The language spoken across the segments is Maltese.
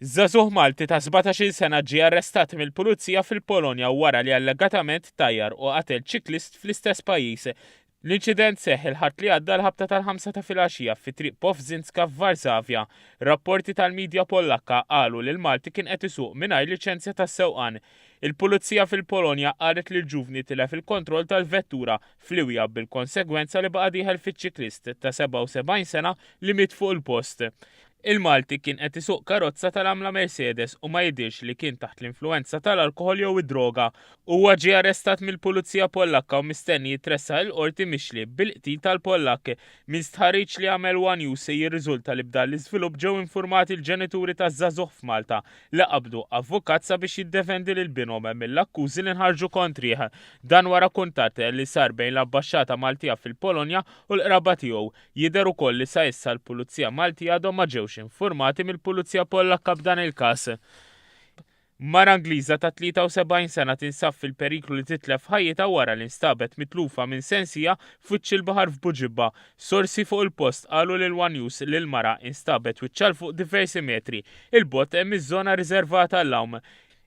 Żagħżugħ Malti ta' 17-il sena ġie arrestat mill-Pulizija fil-Polonja wara li allegatament tajjar u qatel ċiklist fl-istess pajjiż. L-inċident seħħ il-Ħadd li għadda għall-ħabta tal-ħamsa ta' filgħaxija fi Triq Powsinska f'Varsavja. Rapporti tal-midja Pollakka qalu li l-Malti kien qed isuq mingħajr liċenzja tas-sewqan. Il-Pulizija fil-Polonja qalet li l-ġuvni tilef il-kontroll tal-vettura f'liwja bil-konsegwenza li baqa' dieħel fiċ-ċiklist ta' 77 sena li miet fuq il-post. Il-Malti kien qed isuq karozza tal-għamla Mercedes u ma jidhirx li kien taħt l-influwenza tal-alkoħol jew id-droga. Huwa ġie arrestat mill-Pulizija Pollakka u mistenni jitressaq il-Qorti mixli bil-qtil tal-Pollakk. Minn stħarriġ li għamel one News jirriżulta li b'dan l-iżvilupp ġew infurmati l-ġenituri taż-żagħżugħ f'Malta li qabdu avukat sabiex jiddefendi lil binhom mill-akkużi li nħarġu kontrih. Dan wara kuntatt li sar bejn l-Ambaxxata Maltija fil-Polonja u l-qraba tiegħu. Jidher ukoll li sa issa l-Pulizija Maltija għadhom ma ġewx infurmati mill-Pulizija Pollakka b'dan il-każ. Mara Ingliża ta' 73 sena tinsab fil-periklu li titlef ħajjitha wara li nstabet mitlufa minn sensija f'wiċċ il-baħar f'Buġibba. Sorsi fuq il-post qalu lil one News li l-mara instabet wiċċha 'l fuq diversi metri 'il bogħod miż-żona riservata għall-għawm.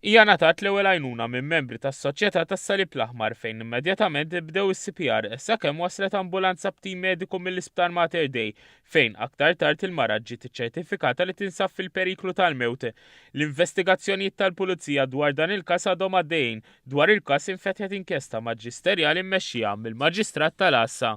Hija ngħatat l-ewwel għajnuna minn membri tas-Soċjetà tas-Salib l-Aħmar fejn immedjatament bdew is-CPR sakemm waslet ambulanza b'tim mediku mill-Isptar Mater Dei fejn aktar tard il-mara ġiet iċċertifikata li tinsab fil-periklu tal-mewt. L-investigazzjonijiet tal-Pulizija dwar dan il-każ għadhom għaddejjin. Dwar il-każ infetħet inkjesta maġisterjali mmexxija mill-Maġistrat tal-Għassa.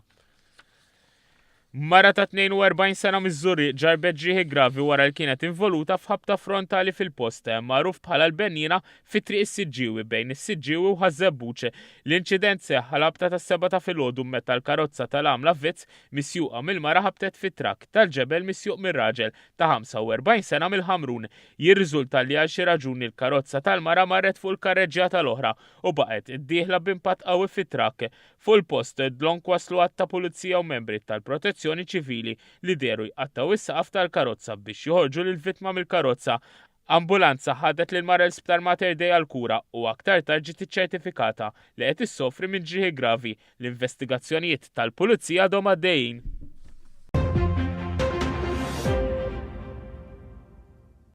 Mara ta' 42 sena miż-Żurrieq ġarrbet ġrieħi gravi wara li kienet involuta f'ħabta frontali fil-post magħruf bħala l-Benniena fi Triq is-Siġġiewi bejn is-Siġġiewi u Ħaż-Żebbuġ. L-inċident seħħ għal-ħabta tas-sebgħa ta' filgħodu meta l-karozza tal-għamla Vitz misjuqa mill-mara ħabtet fi trakk tal-ġebel misjuq minn raġel ta' 45 sena mill-Ħamrun. Jirriżulta li għal xi raġuni l-karozza tal-mara marret fuq il-karreġġjata l-oħra u baqgħet dieħla b'impatt qawwi fit-trakk. Fuq il-post, dlonk waslu għadd ta' pulizija u membri tal-Protezzjoni Ċivili li dehru jqattgħu s-saqaf tal-karozza biex joħorġu lill-vittma mill-karozza. Ambulanza ħadet lil mara l-Isptar Mater Dei għall-kura u aktar tard ġiet iċċertifikata li qed issofri minn ġrieħi gravi. L-investigazzjonijiet tal-Pulizija għadhom għaddejjin.